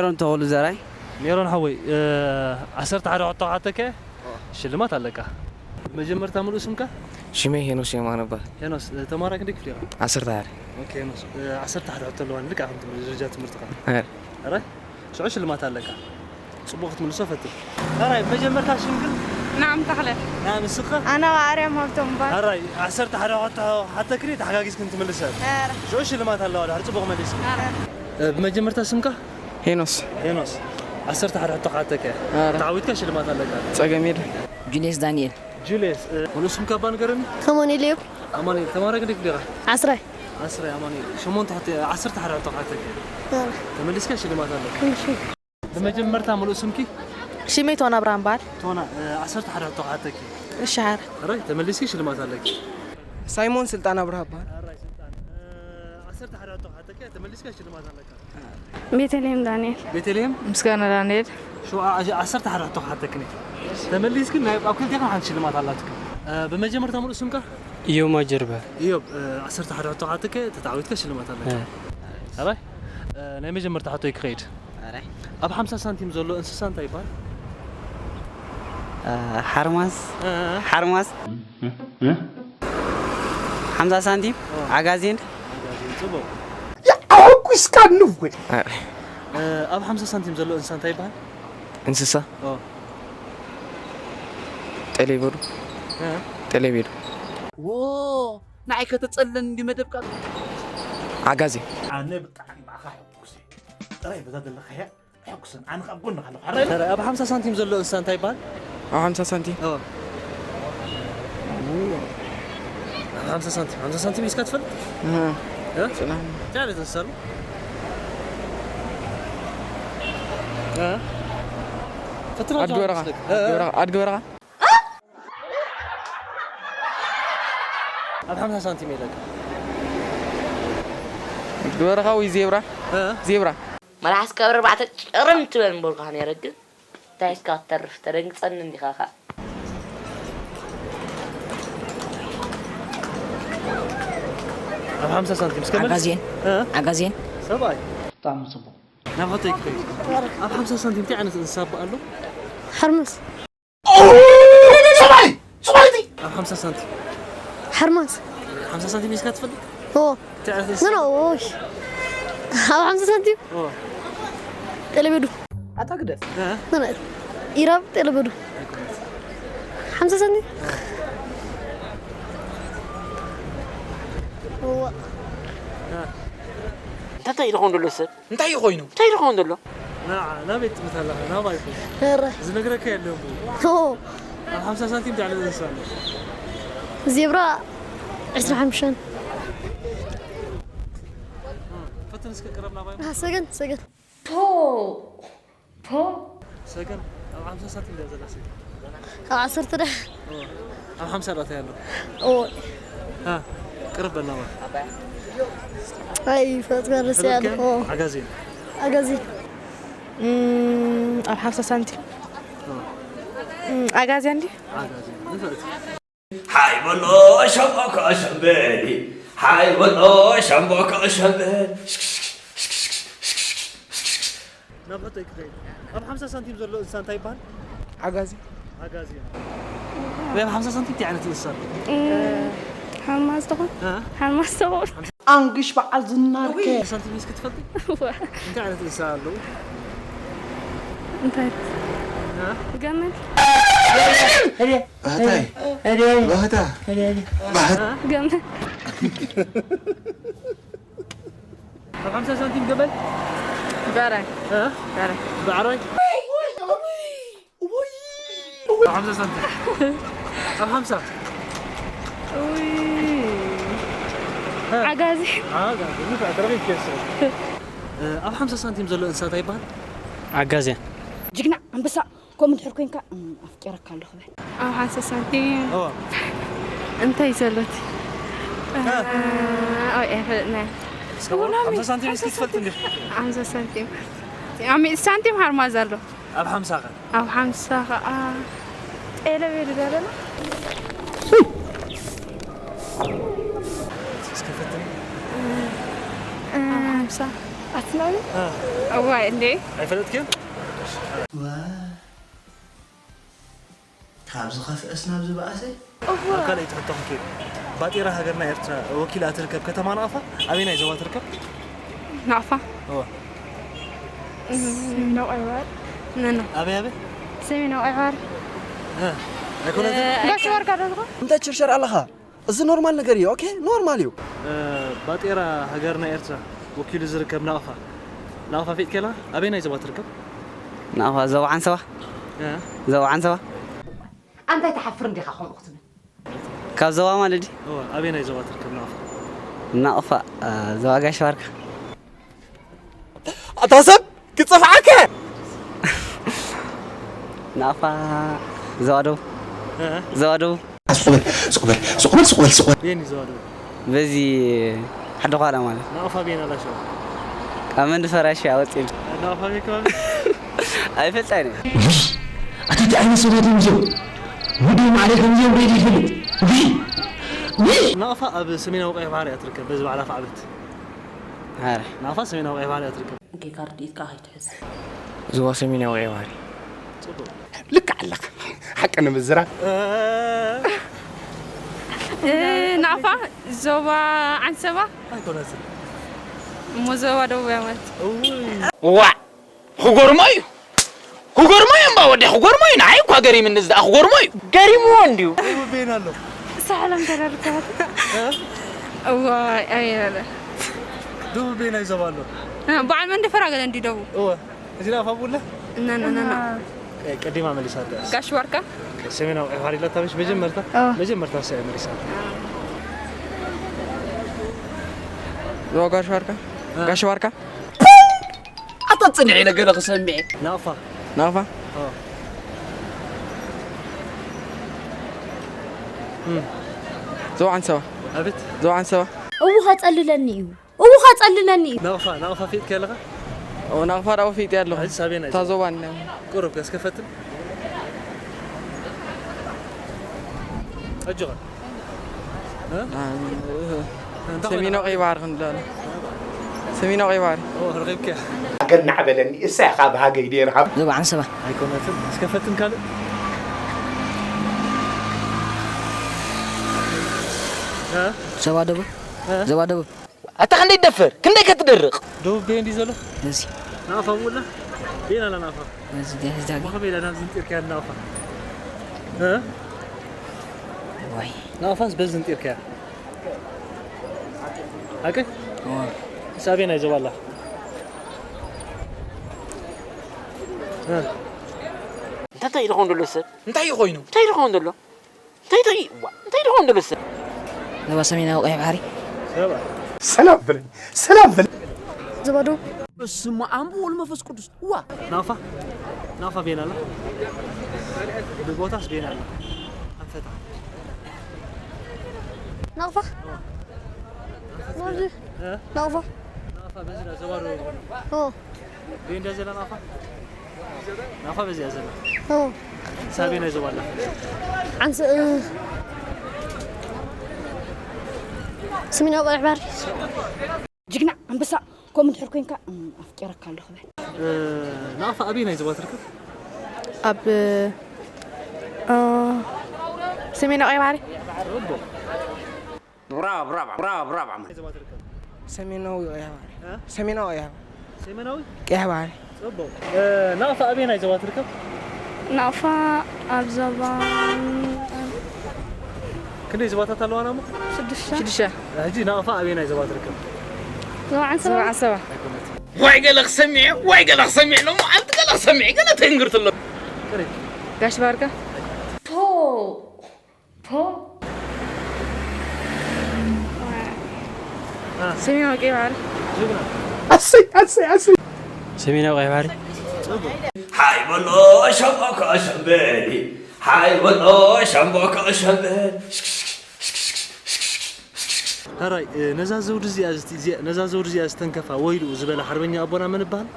ሜሮን ተኽሉ ዘርኣይ። ሜሮን ሓወይ፣ እ፣ ዓሰርተ ሓደ ሕቶ ክሓተካ እየ። ሽልማት ኣለካ። ብመጀመርታ ምሉእ ስምካ? ሽመይ ሄኖስ የማነ እባል። ሄኖስ፣ እ፣ ተማሃራይ ክንደይ ክፍሊ ኢኻ? ዓሰርተ ሓደ። ኦኬ ሄኖስ፣ እ፣ ዓሰርተ ሓደ ሕቶ ኣለዋ፣ ልክዕ ከም ትምህርቲ፣ ደረጃ ትምህርትኻ። ኣረ። ኣረ? ሽዑ ሽልማት ኣለካ። ጽቡቕ ክትምልሶ ፈትን። ኣራይ፣ መጀመርታ ሽም ግን? ናም ተኽለ። ናም እስኻ? ኣነ ኣርያም ሃብቶም እባል። ኣራይ፣ ዓሰርተ ሓደ ሕቶ ሓተክኒ፣ ተሓጋጊዝክን ትምልሰ። ኣረ። ሽዑ ሽልማት ኣለዋ፣ ድሓር ጽቡቕ መሊስኪ። ኣረ። እ፣ ብመጀመርታ ስምካ? ሄኖስ። ሄኖስ። ዓሰርተ ሓደ ሕቶ ክሓተካ እየ። ኣረ። ተዓዊትካ ሽልማት ኣለካ። ጸገም የለን። ጁልየስ ዳንኤል። ጁልየስ፣ እ፣ ሙሉእ ስምካ እባ ንገረኒ። ኣማኑኤል እዮብ። ኣማኑኤል፣ ተማሃራይ ክንደይ ክፍሊ ኢኻ? ዓስራይ። ዓስራይ ኣማኑኤል። ሸሞንተ ሕቶ፣ ዓሰርተ ሓደ ሕቶ ክሓተካ እየ። ኣረ። ተመሊስካ ሽልማት ኣለካ። እሺ። ብመጀመርታ ሙሉእ ስምኪ? ሽመይ ቶና ኣብርሃም እባል። ቶና፣ እ፣ ዓሰርተ ሓደ ሕቶ ክሓተኪ። እሺ፣ ሓረ። ኣራይ፣ ተመሊስኪ ሽልማት ኣለኪ። ሳይሞን ስልጣን ኣብርሃ እባል። ኣራይ፣ ስልጣን፣ እ፣ ዓሰርተ ሓደ ሕቶ ክሓተኪ፣ ተመሊስካ ሽልማት ኣለካ። ቤተልሔም ዳንኤል። ቤተልሔም? ምስጋና ዳንኤል። ሸው-፣ ዓ-፣ ዓሰርተ ሓደ ሕቶ ክሓተኪ ነይ። ተመሊስኪ ናይ ኣብ ክልቴኻ ሓንቲ ሽልማት ኣላትኪ። እ፣ ብመጀመርታ ሙሉእ ስምካ? ኢዮብ ማጀርባ። ኢዮብ፣ እ፣ ዓሰርተ ሓደ ሕቶ ክሓተኪ፣ ተተዓዊትካ ሽልማት ኣለካ። እ። ኣራይ፣ እ፣ ናይ መጀመርታ ሕቶይ ክኸይድ። ኣረ። ኣብ ሓምሳ ሳንቲም ዘሎ እንስሳ እንታይ ይበሃል? እ፣ ሓርማዝ። እ፣ እ። ሓርማዝ። ሓምሳ ሳንቲም። ኦ። ዓጋዜን። ዓጋዜን፣ ጽቡቕ። ኣሕጒስካ ንወል። ኣረ። እ፣ ኣብ ሓምሳ ሳንቲም ዘሎ እንስሳ እንታይ ይበሃል? እንስሳ? ኦ። ጤሌበዱ። እ? ጤሌበዱ። ዎ፣ ንዓይ ከተጸለኒ እንዲ መደብካ። ዓጋዜን። ኣነ ብጣዕሚ ብኣኻ ሕጉስ እየ። ጥራይ በዛ ዘለኻያ ሕጉስን፣ ኣነ ካብ ጎንኻ ኣለኹ። ሓራይ? ተረ-፣ ኣብ ሓምሳ ሳንቲም ዘሎ እንስሳ እንታይ ይበሃል? ኣብ ሓምሳ ሳንቲም? እዎ። ኣብ ሓምሳ ሳንቲም፣ ሓምሳ ሳንቲም ሒዝካ ትፈልጥ? እህ። እ? ጽናሕ። እንታይ ዓይነት እንስሳ ኣሎ? እ? ፈትና ኣድጊ ጃዋር በረኻ። መስለክ። እ፣ እ። ኣድጊ በረኻ፣ ኣድጊ በረኻ። ኣብ ሓምሳ ሳንቲም ኢለካ። ኣድጊ በረኻ ወይ ዜብራ? እ? ዜብራ። መልሓስካ ኣብ ኣርባዕተ ጭርም ትበል ምበልኩኻ ነይረ፣ ግን እንታይ ሒዝካ ክትተርፍ? ተደንግጸኒ እንዲኻ ከኣ። ኣብ ሓምሳ ሳንቲም እስከ መልስ። ዓጋዜን። እ? ዓጋዜን። ሰብኣይ። ብጣዕሚ ጽቡቕ። ናብ ሆቴል ክኸይድ። ኣብ ሓምሳ ሳንቲም እንታይ ዓይነት እንስሳ ኣሎ? ሓርማዝ። ሰብኣይ! ሰብኣይቲ! ኣብ ሓምሳ ሳንቲም። ሓርማዝ። ሓምሳ ሳንቲም ሒዝካ ትፈልጥ? ኦ። እንታይ ዓይነት እንስሳ? ኖ፣ ኖ፣ ኦይ። ኣብ ሓምሳ ሳንቲም? ኦ። ጤለበዱ። ኣታ ግደፍ። እ? ኖ፣ ኖ። ኢራብ ጤለበዱ። ሓምሳ ሳንቲም? እዋ። እ? እንታይ እንታይ ኢልኹም ዘሎ ሰብ? እንታይ እዩ ኮይኑ? እንታይ ይኸውን ዘሎ? ንዓ ናበይ ትጥምት ኣለኻ? ናባይ እኮ። ኧረ። ዝነግረካ የለን እኮ። ኦ። ኣብ ሓምሳ ሳንቲም እንታይ ዓይነት እንስሳ ኣሎ? ዜብራ ዕስራ ሓሙሽተ። ፈትን እስከ ቅረብ ናባይ። ኣህ፣ ሰገን፣ ሰገን። ፖ። ፖ። ሰገን፣ ኣብ ሓምሳ ሳንቲም ድያ ዘላ ሰገን? ኣብ ዓሰርተ ድያ? ኦ፣ ኣብ ሓምሳ ዳታ ያለው። ኦ። ሃ፣ ቅርብ በል ናባይ። ኣይ፣ ፈጥካ ደስ ያለ። ተበልከ? ኦ። ዓጋዜን። ኣጋዚ። እም፣ ኣብ ሓምሳ ሳንቲም። ኦ። እም፣ ኣጋዚ እንዲ? ዓጋዜን። ንፍዕቲ። ሓይ በሎ ሸምበቆ ሸምበል፣ ሓይ በሎ ሸምበቆ ሸምበል። ናብ ሕቶይ ክኸይድ። ኣብ ሓምሳ ሳንቲም ዘሎ እንስሳ እንታይ ይበሃል? ዓጋዚ። ዓጋዚ። ወይ ኣብ ሓምሳ ሳንቲም እንታይ ዓይነት እንስሳ ኣሎ? ሓርማዝ ትኾን? እ? ሓርማዝ ትኾን? ኣንግሽ በዓል ዝናርከ። ሓምሳ ሳንቲም እስኪ ትፈልጢ? እዋ። እንታይ ዓይነት እንስሳ ኣለዉ? እንታይ? እ? ገመል። ባህታይ። እሬ፣ እሬ፣ ባህታ። እሬ፣ እሬ። ባህት። ገመል። ኣብ ሓምሳ ሳንቲም ገመል? ብዕራይ። እ? ብዕራይ። ብዕራይ? ኣብ ሓምሳ ሳንቲም። ኣብ ሓምሳ። ኡይ። እ? ዓጋዚ። ዓጋዚ። ንፍዕ፣ ተረኺብኪ እሱ። እ፣ ኣብ ሓምሳ ሳንቲም ዘሎ እንስሳ እንታይ ይበሃል? ዓጋዜን። ጅግና ኣንበሳ። ከምኡ እንድሕር ኮንካ፣ እም፣ ኣፍቂረካ ኣለኹ በል። ኣብ ሓምሳ ሳንቲም እዋ። እንታይ ዘሎት? እ። ኣይ፣ ኣይፈልጥናን። እስከ ሓምሳ ሳንቲም እስኪ ትፈልጥ እንዲኹ? ሓምሳ ሳንቲም። ኣብ ሚእቲ ሳንቲም ሓርማዝ ኣሎ። ኣብ ሓምሳ ኸ? ኣብ ሓምሳ ኸዓ ጤለ ቤሉ ዶ ኣሎ? እስከ ፈትኒ። እ፣ ኣብ ሓምሳ። ኣስናሚ እ፣ እዋይ እንዴ ኣይፈለጥክዮን? ዋ፣ ካብ ዝኸፍአስ ናብ ዝበኣሰ። እዋ ኣብ ካልኣይቲ ሕቶ ክንከይድ። ባጤራ ሃገርና ኤርትራ ወኪላ እትርከብ ከተማ ናቕፋ ኣበየናይ ዞባ ትርከብ? ናቕፋ እወ። ሰሜናዊ ቀይባር ነኖ ኣበይ ኣበይ? ሰሜናዊ ቀይባር እ፣ ኣይኮነትን? ጋሽ ወርቃ ዶ ዝኾን እንታይ ትሽርሸር ኣለኻ? እዚ ኖርማል ነገር እዩ። ኦኬ፣ ኖርማል እዩ። እ፣ ባጤራ ሃገርና ኤርትራ ወኪሉ ዝርከብ ናቕፋ። ናቕፋ ፌጥ ከላ ኣበየናይ ዞባ ትርከብ? ናቕፋ ዞባ ዓንሰባ እ፣ ዞባ ዓንሰባ ኣንታይ ትሓፍር እንዲኻ ከምኡ ክትብል? ካብ ዞባ ማለት ድዩ? እወ፣ ኣበየናይ ዞባ ትርከብ ናቕፋ? ናቕፋ እ፣ ዞባ ጋሽ ባርካ ኣታ ሰብ ክጽፍዓከ። ናቕፋ ዞባ ደቡብ እ፣ ዞባ ደቡብ ስቕ በል ስቕ በል ስቕ በል ስቕ በል ስቕ በል። በየን እዩ ዞባ ደቡብ? በዚ ሓደኳላ ማለት ናቕፋ በየን ኣላ ሸዋ? ካብ መንዲ ፈራሽ ኣወፂሉ ናቕፋ በየን ከባቢ? ኣይፈልጣይነ ውይ ኣታ እንታይ ዓይነት ሰባት እዮም እዚኦም? ሙዲ ማዕረ ከምዚኦም ሬድ ይፈልጥ። ውይ ውይ ናቕፋ ኣብ ሰሜናዊ ቀይሕ ባሕሪ እያ ትርከብ። በዚ ባዕላ ኣፍዓበት። ኣረ ናቕፋ ሰሜናዊ ቀይሕ ባሕሪ እያ ትርከብ። ጌጋ ርድኢትካ ከይትሕዝ። ዞባ ሰሜናዊ ቀይሕ ባሕሪ። ጽቡቕ። ልክዕ ኣለኻ። ሓቂ ንምዝራብ ናቕፋ ዞባ ዓንሰባ ኣይኮነትን። እሞ ዞባ ደቡብ እያ ማለት እውይ ዋዕ ክገርሞ እዩ ክገርሞ እዩ እምባ ወዲ ክገርሞ እዩ ንዓይ እኳ ገሪምኒ ዝኣ ክገርሞ እዩ ገሪምዎ እንድዩ ደቡብ በየን ኣሎ? ሳሕሎም ተረርካት እዋይ ኣየለ ደቡብ በየናይ ዞባ ኣሎ? በዓል መንደፈራ ገለ እንዲ ደቡብ እወ። እዚ ናቕፋ ብውላ? ነነነነ ቀዲማ መሊሳታ። ጋሽ ዋርካ ሰሜናዊ ቀይሕ ባሕሪ ኢላታ ምሽ መጀመርታ? እወ። መጀመርታ እሳ እያ መሊሳታ። ዞባ ጋሽ ባርካ ጋሽ ባርካ ኣታ ጽንዒ ኢለ ገለ ክሰምዕ ናቕፋ። ናቕፋ ኦ። ዞባ ዓንሰባ ኣቤት። ዞባ ዓንሰባ እዉ ከጸልለኒ እዩ እዉ ከጸልለኒ እዩ ናቕፋ ናቕፋ ፌጥካ ኣለኻ? ኦ፣ ናቕፋ ዳው ፊጥ ያለኹ ሕጂ ሳቤና እታ ዞባ እኒኣ ቁሩብ ከስከፈትን ኣጆኻ። ሰሜናዊ ቀይ ባህሪ ክንብሎ ሰሜናዊ ቀይ ባህሪ ረኺብካ ኣገናዕ በለኒ እሳ ኢኻ ብሃገይ ድየ ረሃብ ዞባ ዓንሰባ ኣይኮነትን እስከ ፈትን ካልእ እ? ዞባ ደቡብ ዞባ ደቡብ ኣታ ክንደይ ትደፍር ክንደይ ከትደርቕ ደቡብ ቤን ድዩ ዘሎ እዚ ናፋ ውላ ቤን ኣላ ናፋ እዚ ደዛ መኸመይ ኢላ ናብዚ ንጢርካያ ናፋ እ? ወይ ናፋስ በዚ ንጢርካያ ሓቂ ሳቤና ይዘባላ እንታይ እንታይ ዝኾን ዘሎ ሰብ እንታይ እዩ ኮይኑ እንታይ ዝኾን ዘሎ እንታይ እንታይ ዋ እንታይ ዝኾን ዘሎ ሰብ ዞባ ሰሜናዊ ቀይሕ ባሕሪ ሰባ ሰላም በለኝ ሰላም በለኝ ዝባዶ በስመ ኣብ ወወልድ መንፈስ ቅዱስ ዋ ናፋ ናፋ ቤን ኣላ ብቦታስ ቤን ኣላ ኣፈታ ናቕፋ ናቕፋ ናፋ በዚ ዘባዶ ቤን ደዘላ ናፋ ናፋ በዚኣ ዘላ ሳቤና ይዘባላ ዓንስ ስሚናዊ ቀይሕ ባሕሪ ጅግና ኣንበሳ ከምኡ እንድሕር ኮንካ ኣፍቂረካ ኣለኹ በል ናቕፋ ኣበየናይ ዞባ ትርከብ? ኣብ እ፣ ሰሜናዊ ቀይ ባሕሪ ብራቮ ብራቮ ብራቮ ብራቮ ዓመት ዞባ ትርከብ? ሰሜናዊ ቀይ ባህሪ ሰሜናዊ ቀይ ባህሪ ሰሜናዊ ቀይ ባህሪ ጽቡቕ ናቕፋ ኣበየናይ ዞባ ትርከብ? ናቕፋ ኣብ ዞባ ክንደይ ዞባታት ኣለዋና እሞ ሽዱሽተ ሽዱሽተ ሕጂ ናቕፋ ኣበየናይ ዞባ ትርከብ? ዞባ ዓንሰባ ዓሰባ ዋይ ገለ ክሰምዕ ዋይ ገለ ክሰምዕ ሎሚ ዓንቲ ገለ ክሰምዕ ገለ ተንግርት ኣሎ ቅሪብ ጋሽ ባርካ ፖ ፖ ሰሜናዊ ቀይ ባህሪ ኣሰይ ኣሰይ ኣሰይ ሰሜናዊ ቀይ ባህሪ ሓይ በሎ ሸምበቆ ሸምበል ሓይ በሎ ሸምበቆ ሸምበል ሕራይ ነዛ ዘውዲ እዚኣ ዝቲ- እዚኣ- ነዛ ዘውዲ እዚኣ ዝተንከፋ ወይልኡ ዝበለ ሓርበኛ ኣቦና መን ይበሃል?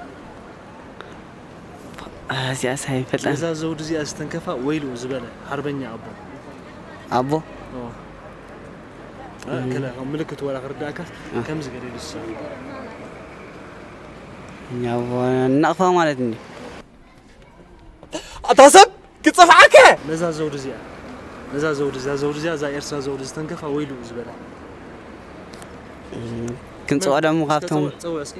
እዚኣስ ኣይፈልጣን ነዛ ዘውዲ እዚኣ ዝተንከፋ ወይልኡ ዝበለ ሓርበኛ ኣቦ ኣቦ ኦ። እ፣ ከለ ከም ምልክት ወላ ክርዳእካስ ከምዚ ገለ ይልሳ ያው ናቕፋ ማለት እንዲ ኣታ ሰብ ክጸፍዓከ ነዛ ዘውዲ እዚኣ ነዛ ዘውዲ እዛ ዘውዲ እዚኣ እዛ ኤርትራ ዘውዲ ዝተንከፋ ወይሉ ዝበላ ክንጽውዕ ደሞ ካብቶም ጽውዕ እስኪ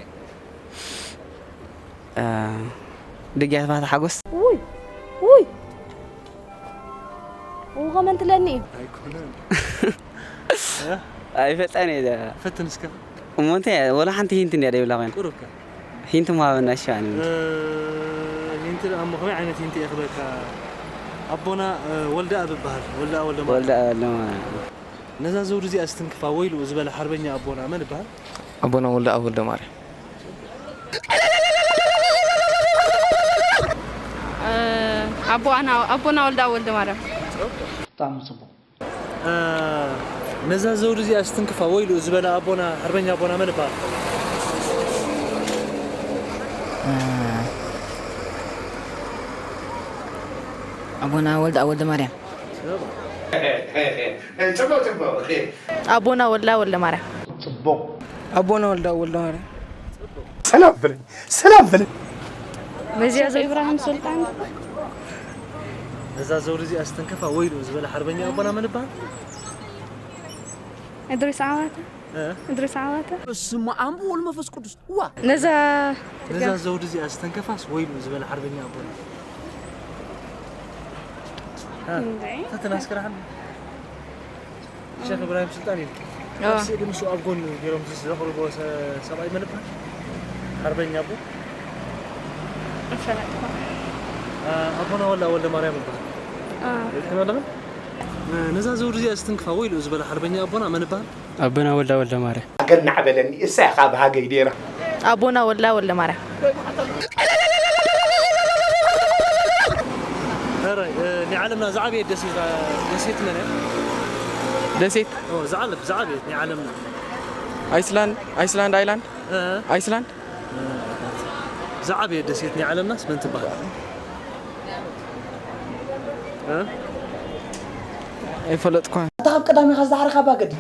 ድግያት ባህታ ሓጎስ ውይ ውይ ውኸመን ትለኒ እዩ ኣይኮነን ኣይፈጣን እየ ፈትን እስከ እሞ እንታይ ወላ ሓንቲ ሂንት እንዲያ ደይብላ ኮይና ቁሩብከ ሂንት ምሃበና እሺ ኣነ እ፣ ሂንት ደኣ እሞ ከመይ ዓይነት ሂንት እየ ክበካ ኣቦና እ፣ ወልደ ኣብ ይበሃል ወልደ ኣብ ወልደ ማለት ወልደ ወልደ ማለት ነዛ ዘውዲ እዚኣ ስትንክፋ ወይሉ ዝበለ ሓርበኛ ኣቦና መን ይበሃል ኣቦና ወልደ ኣብ ወልደ ማርያም ኣቦና ኣቦና ወልዳ ወልደ ማርያም ብጣዕሚ ጽቡቅ ነዛ ዘውዲ እዚኣ ስትንክፋ ወይሉ ዝበለ ኣቦና ሓርበኛ ኣቦና መን ይበሃል? ኣቦና ወልዳ ወልደ ማርያም ኣቦና ወልዳ ወልደ ማርያም ጽቡቅ ኣቦና ወልዳ ወልደ ማርያም ሰላም በለኝ ሰላም በለኝ መዚያ ዘብራህም ሱልጣን ነዛ ዘውዲ እዚኣ ስተንከፋ ወይሉ ዝበለ ሓርበኛ ኣቦና መን ይበሃል? እድሪስ ዓዋተ እድሪስ ዓዋተ በስመ ኣብ ወወልድ ወመንፈስ ቅዱስ ዋ ነዛ ነዛ ዘውዲ እዚኣ ስተንከፋስ ወይሉ ዝበለ ሓርበኛ ኣቦና ፈተና ኣስከራሕና ሸኽ እብራሂም ስልጣን እዩ። ኣብ ስእሊ ምስኡ ኣብ ጎኑ ገይሮም ዘቕርብዎ ሰብኣይ መን ይበሃል? ሓርበኛ ኣቦ ኣቦና ወላ ወልደ ማርያም ይበሃል። ሪእክን ኣለኽን? ነዛ ዘውዲ እዚኣ ዝትንክፋ ወይልኡ ዝበለ ሓርበኛ ኣቦና መን ይበሃል? ኣቦና ወልዳ ወልደማርያም። ኣገናዕ በለኒ እሳ ኢኻ ብሃገይ ኔራ። ኣቦና ወልዳ ወልደማርያም። ሕራይ ናይ ዓለምና ዝዓበየት ደሴት ደሴት መን እያ? ደሴት ዝዓለብ ዝዓበየት ናይ ዓለምና ኣይስላንድ ኣይስላንድ ኣይላንድ ኣይስላንድ ዝዓበየት ደሴት ናይ ዓለምናስ መን ትበሃል? ኣይፈለጥኳን። ኣታ ካብ ቀዳሚኻ ዝደሓርካ ኣባገዲ።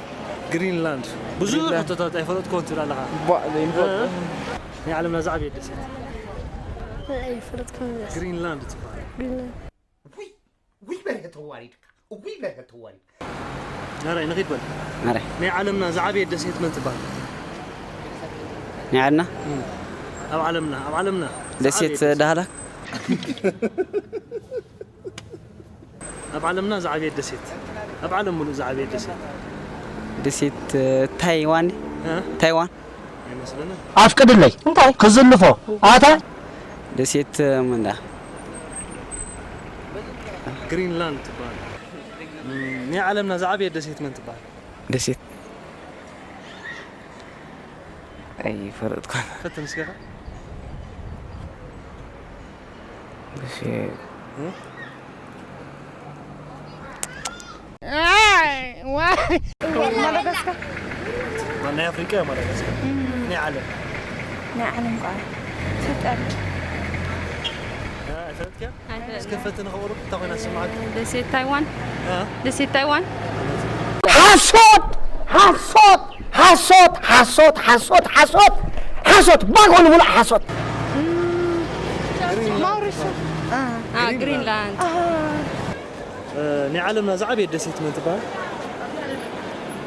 ግሪንላንድ። ብዙሕ ሕቶታት ኣይፈለጥኩዎን ትብል ኣለኻ። ቧእ ዘይንፈልጦ። ናይ ዓለምና ዝዓበየት ደሴት። ኣይፈለጥኩን። ግሪንላንድ ትበሃል። ግሪንላንድ። ውይ ውይ በርሀ ተዋሪድካ። ውይ በርሀ ተዋሪድካ። ናራይ ንኺድ በል። ናራይ። ናይ ዓለምና ዝዓበየት ደሴት መን ትበሃል? ናይ ዓድና ኣብ ዓለምና ኣብ ዓለምና ደሴት ዳህላክ ኣብ ዓለምና ዝዓበየት ደሴት ኣብ ዓለም ሙሉእ ዝዓበየት ደሴት ደሴት ታይዋን ታይዋን ኣፍቅድለይ ክዝልፎ ኣታ ደሴት ምንዳ ግሪንላንድ ትበሃል ናይ ዓለምና ዝዓበየት ደሴት መን ትበሃል ደሴት ኣይፈለጥኳን። ፈትን እስከ ኢኻ። እሺ። ናይ ኣፍሪቃ እያ ማዳጋስካር። ናይ ዓለም። ናይ ዓለም ቋንቋ። ትፍጠር። ኣይፈለጥክያ? እስከ ፈትን ከቕርብ እንታይ ኮይና ዝስምዓካ? ደሴት ታይዋን። ደሴት ታይዋን። ሓሶት ሓሶት ሓሶት ሓሶት ሓሶት ሓሶት ሓሶት ባጎ ንሙሉእ ሓሶት። ማውሪሾ። ግሪንላንድ። ናይ ዓለምና ዝዓበየት ደሴት መን ትበሃል?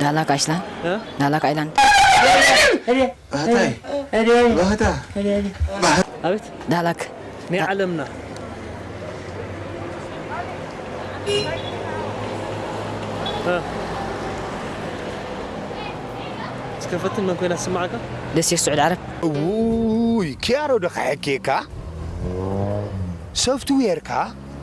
ዳላክ ኣይስላንድ። ዳላክ ኣይላንድ። ባህታይ ባህታ ኣቤት ዳላክ ናይ ዓለምና እስከ ፈትን መን ኮይና ትስምዓካ? ደሴት ስዑድ ዓረብ። ውይ ኪያሮ ዶ ከሐኬካ ሶፍትዌርካ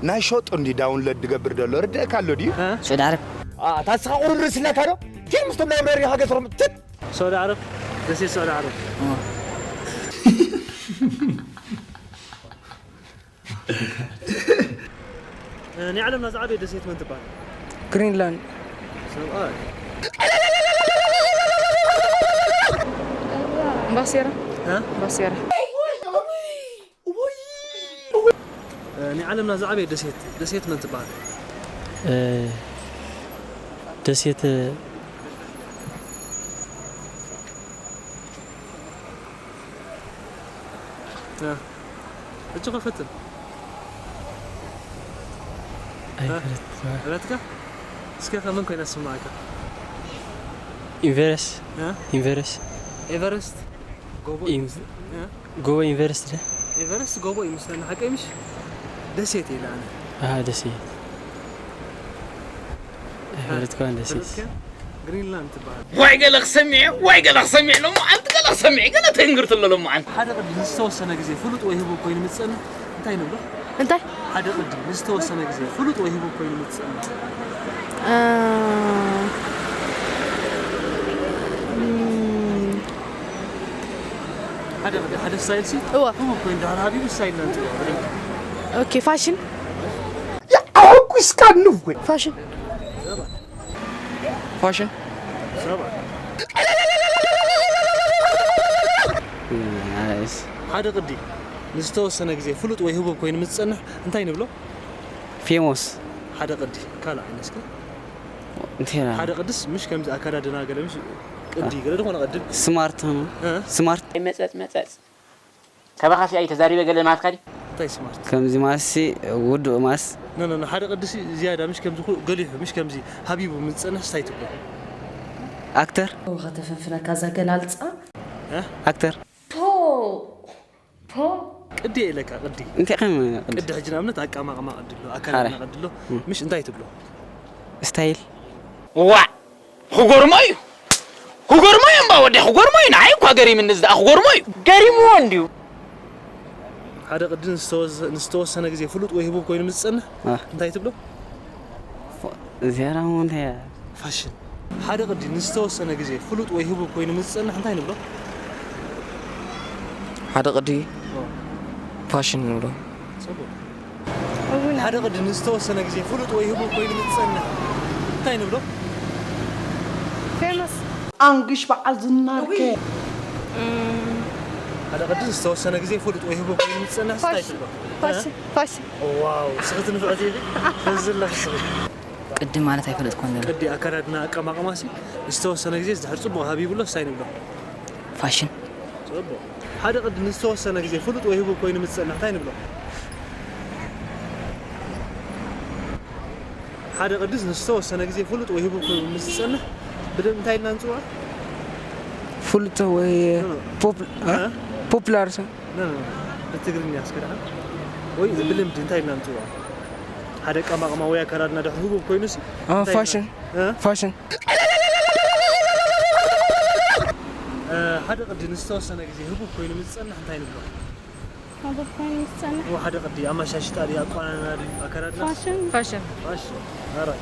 ናይ ሸጦ እንዲ ዳውንሎድ ድገብር ዘሎ ርድእካ ኣሎ ድዩ? ስዑድ ዓረብ። ኣታ ንስኻ ቁሩብ ርእስነካ ዶ? ኪድ ምስቶም ናይ መሪ ሃገር ሰሮም ትት ሳዑዲ ዓረብ ደሴት ሳዑዲ ዓረብ ናይ ዓለምና ዝዓበየ ደሴት መን ትበሃል? ግሪንላንድ። ሰብኣይ። ባሴራ። እ? ባሴራ። ናይ ዓለምና ዝዓበየ ደሴት ደሴት መን ትበሃል? እ፣ ደሴት እ፣ እጅ ከፈትን። ኣይፈለጥኩ። ፈለጥካ? እስከ ከመን ኮይና ስማዕካ? ኢንቨረስ። እ? ኢንቨረስ። ኤቨረስት? ጎቦ ኢንቨ- ይምስ-፣ እ? ጎቦ ኢንቨረስት ደ? ኤቨረስት ጎቦ ይመስለኒ፣ ሓቀይ ምሽ? ደሴት ኢለ ኣነ። ኣሃ፣ ደሴት። ኣይፈለጥኩ፣ ደሴት። ፈለጥካ? ግሪንላንድ ትበሃል። ዋይ ገለ ክሰሚዕ፣ ዋይ ገለ ክሰሚዕ፣ ሎማዓንቲ ገለ ክሰሚዕ፣ ገለ ተንግርት ኣሎ ሎማዓንቲ። ሓደ ቅዲ ንዝተወሰነ ግዜ ፍሉጥ ወይ ህቡብ ኮይኑ ምስ ዝጸንሕ እንታይ ንብሎ? እንታይ? ሓደ ቅዲ ንዝተወሰነ ግዜ ፍሉጥ ወይ ህቡብ ኮይኑ ምስ ዝጸንሕ። እ፣ ም፣ ሓደ ቅዲ፣ ሓደ ስታይል ሲ እወ። ህቡብ ኮይኑ ድሓር ሃቢቡ ስታይል ኢና ንጽውዖ። ኦኬ፣ ፋሽን። ኣሕጒስካኒ እኮ። ፋሽን። ፋሽን። ናይስ። ሓደ ቅዲ ንዝተወሰነ ግዜ ፍሉጥ ወይ ህቡብ ኮይኑ ምስ ዝጸንሕ እንታይ ንብሎ? ፌሞስ። ሓደ ቅዲ ካልእ ዓይነት እስከ? እንታይ ና? ሓደ ቅድስ ምሽ ከምዚ ኣከዳድና ገለ ምሽ ቅዲ ገለ ዝኾነ ቅዲ። ስማርት ነው። እ? ስማርት። መጸጽ መጸጽ። ካባኻሲ ኣይተዛሪበ ገለ ማስካ ድዩ? እንታይ ስማርት? ከምዚ ማስሲ ውዱእ ማስ። ኖ፣ ኖ፣ ኖ፣ ሓደ ቅድሲ ዝያዳ ምሽ ከምዚ ኩ-፣ ገሊሑ ምሽ ከምዚ ሃቢቡ ምስ ዝጸንሕ ስታይ ትብሎ? ኣክተር። እወ፣ ከተፈንፍነካ እዛ ገላልጻ። እ? ኣክተር። ፖ! ፖ! ቅዲ ኢለካ፣ ቅዲ። እንታይ ከም ቅዲ? ቅዲ ሕጂ ንኣብነት ኣቀማቕማ ቅዲ ኣሎ፣ ኣካላትና ኣረ። ቅዲ ኣሎ። እም። ምሽ እንታይ ትብሎ? ስታይል። ዋዕ! ክጎርሞ እዩ። ክጎርሞ እዩ እምባ ወዲ፣ ክጎርሞ እዩ። ንዓይ እኳ ገሪምኒ እዚ ደኣ ክጎርሞ እዩ። ገሪምዎ እንድዩ። ሓደ ቅዲ ንዝተወሰ-፣ ንዝተወሰነ ግዜ ፍሉጥ ወይ ህቡብ ኮይኑ ምስ ዝጸንሕ አ። እንታይ ትብሎ? ፎ-፣ እዚኣ ደኣ እንታይ እያ? ፋሽን። ሓደ ቅዲ ንዝተወሰነ ግዜ ፍሉጥ ወይ ህቡብ ኮይኑ ምስ ዝጸንሕ እንታይ ንብሎ? ሓደ ቅዲ ኦ። ፋሽን ንብሎ። ጽቡቕ። እውን ሓደ ቅዲ ንዝተወሰነ ግዜ ፍሉጥ ወይ ህቡብ ኮይኑ ምስ ዝጸንሕ እንታይ ንብሎ? ፌመስ። ኣንግሽ በዓል ዝናርከ። እም፣ ሓደ ቅዲ ዝተወሰነ ግዜ ፍሉጥ ወይ ህቡብ ኮይኑ ምስ ዝጸንሕ እንታይ ፋሽን፣ ትብሎ? ፋሽን፣ እ? ፋሽን። ዋው፣ ስኽቲ ንፍዕቲ ኢኺ። ፈዚ ኣለኺ ስኽቲ። ቅዲ ማለት ኣይፈለጥኩን ነበር። ቅዲ ኣከዳድና ኣቀማቕማ ሲ ዝተወሰነ ግዜ ዝድሕር ጽቡቕ ሃቢብሎ እንታይ ንብሎ? ፋሽን። ጽቡቕ። ሓደ ቅዲ ንዝተወሰነ ግዜ ፍሉጥ ወይ ህቡብ ኮይኑ ምስ ዝጸንሕ እንታይ ንብሎ? ሓደ ቅዲ ንዝተወሰነ ግዜ ፍሉጥ ወይ ህቡብ ኮይኑ ምስ ዝጸንሕ ብደም እንታይ ኢልና ንጽውዖ? ፍሉጥ ወይ እ። ፖፕ-፣ እ? ፖፕላር ሰብ። ኖ፣ ኖ፣ ኖ። ብትግርኛ እስከ ደሓን። ወይ ብልምዲ እንታይ ኢልና ንጽውዖ? ሓደ ኣቀማቕማ ወይ ኣከዳድና ድሕሪ ህቡብ ኮይኑሲ አ፣ እንታይ ፋሽን። ኢልና? እ? ፋሽን። እ፣ ሓደ ቅዲ ንዝተወሰነ ግዜ ህቡብ ኮይኑ ምስ ዝጸንሕ እንታይ ንብሎ? ህቡብ ኮይኑ ምስ ዝጸንሕ? ኦ፣ ሓደ ቅዲ ኣመሻሽጣ ድዩ፣ ኣቋናና ድዩ፣ ኣከዳድና? ፋሽን። ፋሽን። ፋሽን። ኣራይ።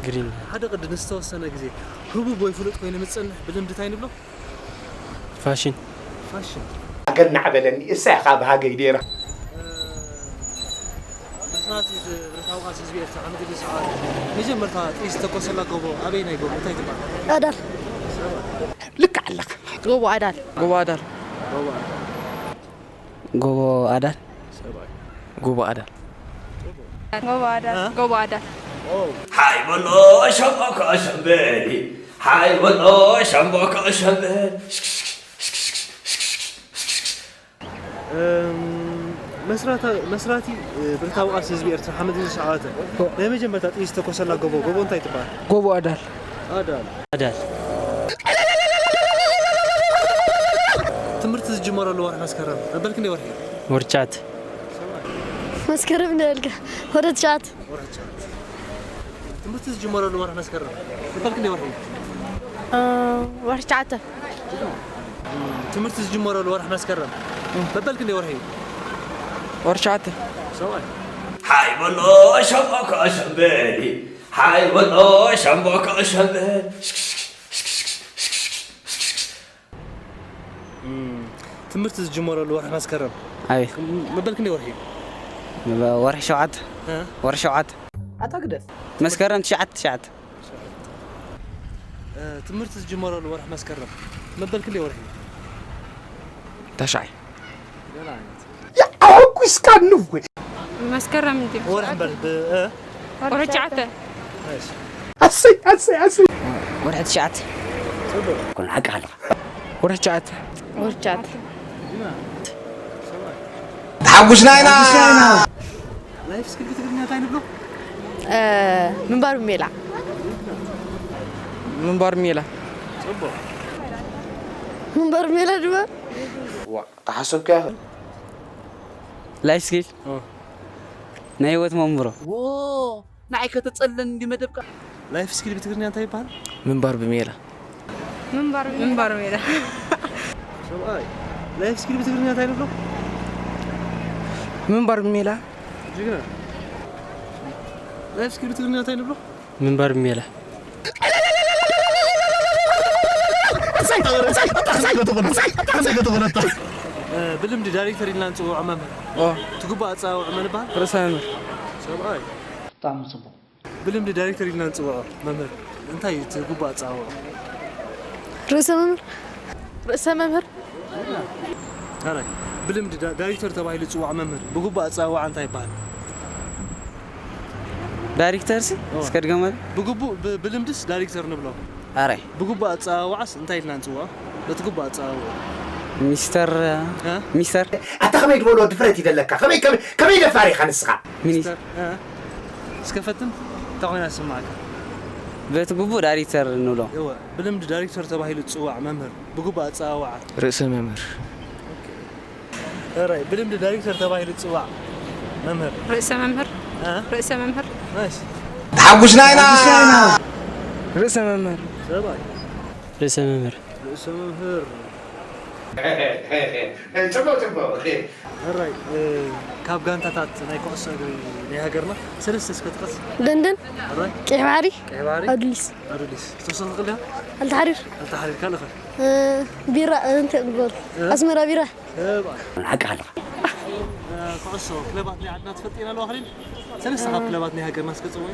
ግሪን። ሓደ ቅዲ ንዝተወሰነ ግዜ ህቡብ ወይ ፍሉጥ ኮይኑ ምስ ዝጸንሕ ብልምዲ እንታይ ንብሎ? ፋሽን። ፋሽን። ኣገናዕ በለኒ፣ እሳ ኢኻ ብሃገይ ኔራ። መስራቲ ብረታዊ ቃልሲ ህዝቢ ኤርትራ ሓመድ ኢድሪስ ዓዋተ መጀመርታ ጥይት ዝተኮሰላ ጎቦ ኣበይናይ ጎቦ እንታይ ትበሃል? ኣዳል። ልክዕ ኣለኻ። ጎቦ ኣዳል። ጎቦ ኣዳል። ጎቦ ኣዳል። ጎቦ ኣዳል። ሰብኣይ። ጎቦ ኣዳል። ጎቦ ኣዳል። እ? ጎቦ ኣዳል። ኦ። ሓይ በሎ ሸምበቆ ሸምበል፣ ሓይ በሎ ሸምበቆ ሸምበል። እም፣ መስራታ-፣ መስራቲ፣ እ፣ ብረታዊ ቃልሲ ህዝቢ ኤርትራ ሓመድ ኢድሪስ ዓዋተ ናይ መጀመርታ ጥይት ዝተኮሰላ ጎቦ፣ ጎቦ እንታይ ትበሃል? ጎቦ ኣዳል። ኣዳል። ኣዳል። ትምህርቲ ዝጅመረሉ ወርሒ መስከረም መበል ክንደይ ወርሒ እዩ? ወርቻት። መስከረም እንዳልካ ወደ ትሽዓት። ወርሒ ትሽዓት። ትምህርቲ ዝጅመረሉ ወርሒ መስከረም መበል ክንደይ ወርሒ እዩ? እ፣ ወርሒ ትሽዓተ። ትምህርቲ ዝጅመረሉ ወርሒ መስከረም መበል ክንደይ ወርሒ እዩ? ወርሒ ትሽዓተ። ሰብኣይ። ሓይ በሎ ሸምበቆ ሸምበል፣ ሓይ በሎ ሸምበቆ ሸምበል። እም፣ ትምህርቲ ዝጅመረሉ ወርሒ መስከረም ኣይ። መበል ክንደይ ወርሒ እዩ? መበ-፣ ወርሒ ሸውዓተ። እ? ወርሒ ሸውዓተ። ኣታ ግደፍ። መስከረም ትሽዓተ፣ ትሽዓተ። እ፣ ትምህርቲ ዝጅመረሉ ወርሒ መስከረም መበል ክንደይ ወርሒ እዩ? ተሽዓይ። ገለ ዓይነት። ኣሕጒስካኒ እኮ። መስከረም እንድዩ። ወርሒ እምበር፣ ብ-፣ እ? ወርሒ ትሽዓተ። እሺ። ኣሰይ፣ ኣሰይ፣ ኣሰይ። ወርሒ ትሽዓተ። ጽቡቕ። ኩን ሓቂ ኣለኻ። ወርሒ ትሽዓተ። ወርሒ ትሽዓተ። ዲና። ሰብኣይ። ሓጉስና ኢና። ላይፍ ስኪል ብትግርኛ እንታይ ንብሎ? ምንባር ብሜላ ምንባር ሜላ ምንባር ብሜላ ድማ ተሓሰብካ ያኽል ላይፍ ስኪል ናይ ህይወት መምሮ ንዓይ ከተጸለን እንዲ መደብካ። ላይፍ ስኪል ብትግርኛ እንታይ ይበሃል? ምንባር ብሜላ ምንባር ሜላ ሰብኣይ ላይፍ ስኪል ብትግርኛ እንታይ ንብሎ? ምንባር ብሜላ ጅግና ላይፍ ስኪል ብትግርኛ እንታይ ንብሎ? ምንባር ብሜላ ብልምዲ ዳይሬክተር ኢልና ንፅውዖ መምህር ትግባእ ኣፀዋውዐ መን ይበሃል? ርእሰ መምህር ሰብኣይ ብጣዕሚ ፅቡቅ ብልምዲ ዳይሬክተር ኢልና ንፅውዖ መምህር እንታይ እዩ ትግባእ ኣፀዋውዐ? ርእሰ መምህር ርእሰ መምህር ታራይ ብልምዲ ዳይሬክተር ተባሂሉ ዝፅዋዕ መምህር ብግቡእ ኣፀዋውዓ እንታይ ይበሃል? ዳይሬክተር ሲ እስከ ድገመል ብግቡእ ብልምድስ ዳይሬክተር ንብሎ ኣራይ ብግቡእ ኣፀዋውዓስ እንታይ ኢልና ንፅውዖ? በቲ ግቡእ ኣፀዋውዓ ሚስተር ሚስተር ኣታ ከመይ ዝበሎ ድፍረት ይደለካ ከመይ ከመይ ደፋር ኢኻ ንስኻ ሚኒስተር እስከ ፈትን እንታይ ኮይና ዝስማዓካ? በቲ ግቡእ ዳይሬክተር ንብሎ ብልምዲ ዳይሬክተር ተባሂሉ ዝፅዋዕ መምህር ብግቡእ ኣፀዋውዓ ርእሰ መምህር ራይ ብልምዲ ዳይሬክተር ተባሂሉ ዝፅዋዕ መምህር ርእሰ መምህር ርእሰ መምህር ተሓጉስና ኢና ርእሰ መምህር ሰብኣይ ርእሰ መምህር ርእሰ መምህር ፅቡቅ ፅቡቅ ራይ ካብ ጋንታታት ናይ ኩዕሶ እግሪ ናይ ሃገርና ሰለስተ እስከ ጥቀስ ደንደን ራይ ቀይ ባሕሪ ቀይ ባሕሪ ኣዱሊስ ኣዱሊስ ዝተወሰነ ትኽእል ዲኻ ኣልተሓሪር ኣልተሓሪር ካልእ ኸ ቢራ እንትን ዝበሉ ኣስመራ ቢራ ሓቂ ኣለኻ ኩዕሶ ክለባት ናይ ዓድና ትፈልጥ ኢና ኣለዋ ክሊል ሰለስተ ካብ ክለባት ናይ ሃገርና እስከ ፅውዒ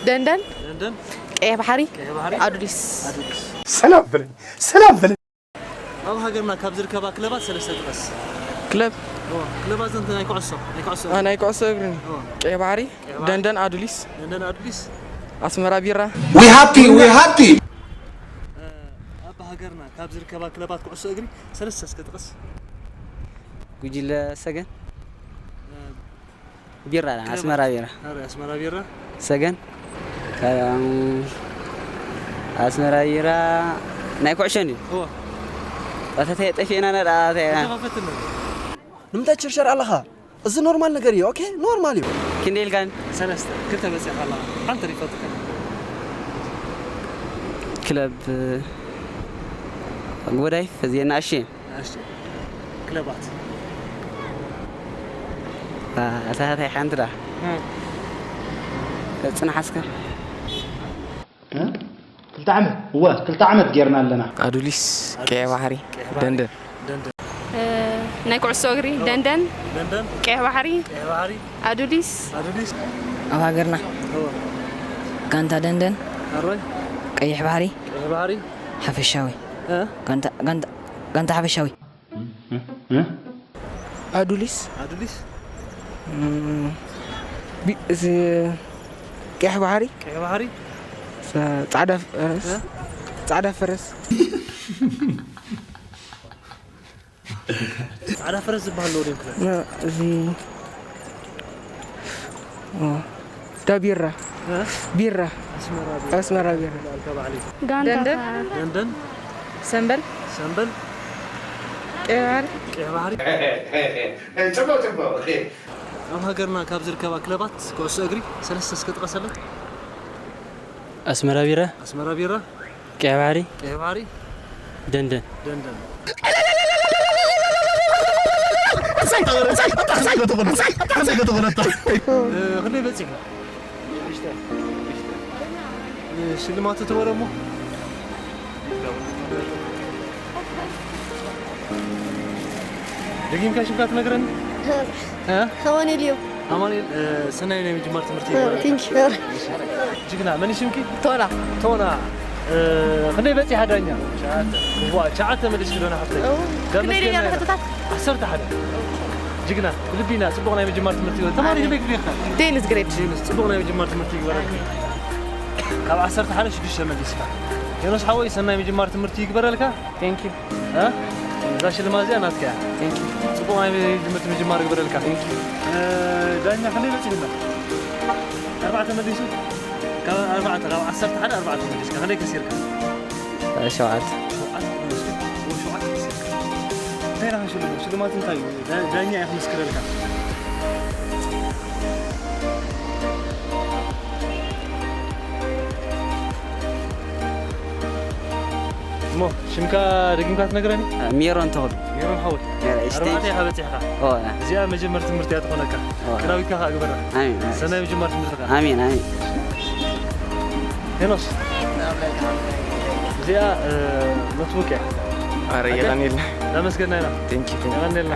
ደንደን ደንደን ቀይ ባሕሪ ቀይ ባሕሪ ኣዱሊስ ኣዱሊስ ሰላም በለኝ ሰላም በለኝ ኣብ ሃገርና ካብ ዝርከባ ክለባት ሰለስተ ጥቀስ ክለብ ክለባት ዘንተ ናይ ኩዕሶ ናይ ኩዕሶ ናይ ኩዕሶ እግሪ ቀይ ባሕሪ ደንደን ኣዱሊስ ደንደን ኣዱሊስ ኣስመራ ቢራ we happy we happy ኣብ ሃገርና ካብ ዝርከባ ክለባት ኩዕሶ እግሪ ሰለስተ እስከ ጥቀስ ጉጅለ ሰገን ቢራ ኣስመራ ቢራ ኣስመራ ቢራ ሰገን ኣስመራ ቢራ ናይ ኩዕሾ እንድዩ እዋ ኣተተ ጠፊእና ነዳ ፈትና ንምንታይ ችርሸር ኣለኻ እዚ ኖርማል ነገር እዩ ኦኬ ኖርማል እዩ ክንደይ ኢልካን ሰለስተ ክልተ በፂኻ ኣለኻ ሓንቲ ሪፈትካ ክለብ ጎዳይፍ እዚአን ኣሽየን ክለባት እታ ሓንቲ ዳ ፅናሓስከ ክልተ ዓመት እወ ክልተ ዓመት ጌርና ኣለና ኣዱሊስ ቀይ ባሕሪ ደንደን ናይ ኩዕሶ እግሪ ደንደን ቀይሕ ባሕሪ ኣዱሊስ ኣብ ሃገርና ጋንታ ደንደን ቀይሕ ባሕሪ ሓፈሻዊ ጋንታ ሓፈሻዊ ኣዱሊስ ኣዱሊስ ቀይሕ ባሕሪ ቀይሕ ባሕሪ ጻዕዳ ፈረስ ጻዕዳ ፈረስ ጻዕዳ ፈረስ ዝበሃል ዶ ደም ክለ እዚ ዳቢራ ቢራ ኣስመራ ቢራ ጋንታ ደንደን ሰምበል ሰምበል ቀይባሪ ቀይባሪ ጽቡቅ ጽቡቅ ኣብ ሃገርና ካብ ዝርከባ ክለባት ኩዕሶ እግሪ ሰለስተ እስከ ጥቀሰለን ኣስመራ ቢራ ኣስመራ ቢራ ቀይባሪ ቀይባሪ ደንደን ደንደን ክንደይ በፂሕና ሽልማቱ ተወረሞ ደጊምካ ሽምካ ትነግረኒ ኣማኑኤል እዩ ኣማኑኤል ሰናይ ናይ ምጅማር ትምህርቲ ቲንክ ጅግና መን ሽምኪ ቶና ቶና ክንደይ በፂሓ ዳኛ ዋ ሸዓተ መሊስኪ ዶና ሓፍተይ ክንደይ ደኛ ሕቶታት ዓሰርተ ሓደ ጅግና ልቢና ፅቡቕ ናይ ምጅማር ትምህርቲ ይግበር ተማሪ ክንደይ ክፍሊ ኢኻ ቴንስ ግሬድ ቴንስ ፅቡቕ ናይ ምጅማር ትምህርቲ ይግበረልካ ካብ ዓሰርተ ሓደ ሽዱሽተ መሊስካ ሄኖስ ሓወይ ሰናይ ምጅማር ትምህርቲ ይግበረልካ ቴንክ ዩ እዛ ሽልማት እዚኣ ናትካ እያ። ጽቡቕ ናይ ትምህርቲ ምጅማር ይግበረልካ። እ፣ ዳኛ ክንደይ በጺሑና? ኣርባዕተ መሊሱ? ካብ ኣርባዕተ፣ ካብ ዓሰርተ ሓደ ኣርባዕተ መሊስካ፣ ክንደይ ከሲርካ? ሸውዓተ። ሸውዓተ መሊስካ? ሸውዓተ ከሲርካ። እንታይ ኢና ክንሽልሞ? ሽልማት እንታይ እዩ? ዳ-፣ ዳኛ እየ ክምስክረልካ። እሞ ሽምካ ደጊምካ ትነግረኒ? ሜሮን ተኽሉ። ሜሮን ሓወይ፣ ሜሮን፣ እሽተይ። ኣርባዕተ ኢኻ በጺሕካ። ኦ፣ ያ። እዚኣ መጀመር ትምህርቲ እያ ትኾነካ። ኦ። ክራዊትካ ከኣ ግበራ። ኣሜን፣ ኣሜን። ሰናይ መጀመር ትምህርትኻ። ኣሜን፣ ኣሜን። ሄኖስ፣ እዚኣ፣ እ፣ ኖትቡክ እያ። ኣረ፣ ኣደ? የቐንየልና። እናመስገና ኢና። ቴንኪ፣ ቴንኪ። የቐንየልና።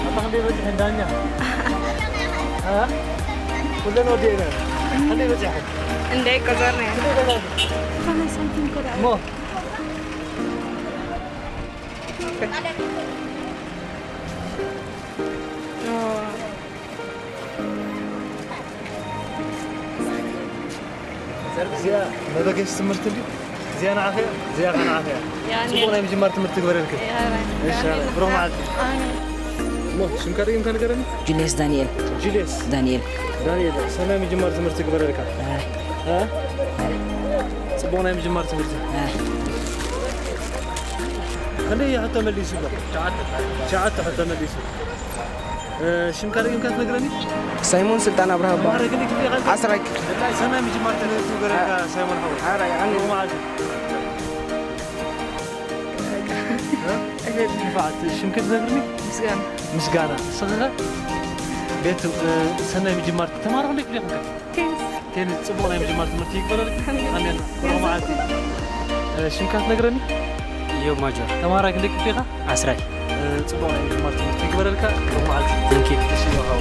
ኣታ ክንደይ በጺሐ ዳኛ? እ? ኩለን ወዲአና። ክንደይ በጺሐ? እንደ ቆዘርና። ክንደይ በጺሐ? እሞ። እዚኣ መበገሲ ትምህርቲ እንድዩ። እዚኣ ንዓኺ እያ፣ እዚኣ ኸ ንዓኺ እያ። ጽቡቕ ናይ ምጅማር ትምህርቲ ግበረልኪ። እሺ፣ ብሩኽ መዓልቲ። እሞ ሽምካ ደጊምካ ንገረኒ። ጁልየስ ዳንኤል። ጁልየስ። ዳንኤል። ዳንኤል፣ ሰናይ ምጅማር ትምህርቲ ግበረልካ። እ? ጽቡቕ ናይ ምጅማር ትምህርቲ። ክንደይ ሕቶ መሊሱ ኣሎ? ትሽዓተ ሕቶ መሊሱ። እ፣ ሽምካ ደጊምካ ትነግረኒ? ሳይሞን ስልጣን ኣብርሃ እበሃል። ማዕረ ክንደይ ክፍሊ ኢኻ? ዓስራይ ክፍሊ። ሰናይ ምጅማር ትምህርቲ ግበረልካ ሳይሞን ሓወይ። ኧረ፣ የቐንየልና። ብሩኽ መዓልቲ። እ? ንፋዓት፣ ሽምኪ ትነግርኒ? ምስጋና። ምስጋና። ንስኺ ኸ? ቤት፣ እ፣ ሰናይ ምጅማር ተማሃሮ ክንደይ ክፍሊ ኢኹም ከ? ቴንስ። ቴንስ፣ ጽቡቕ ናይ ምጅማር ትምህርቲ ይግበረልኪ። ኣሜን። ኣሜን። ብሩኽ መዓልቲ። እ፣ ሽምካ ትነግረኒ? ኢዮብ ማጆር። ተማሃራይ ክንደይ ክፍሊ ኢኻ? ዓስራይ። እ፣ ጽቡቕ ናይ ምጅማር ትምህርቲ ይግበረልካ። ብሩኽ መዓልቲ። ቴንኪ። እሺ፣ ይኸው።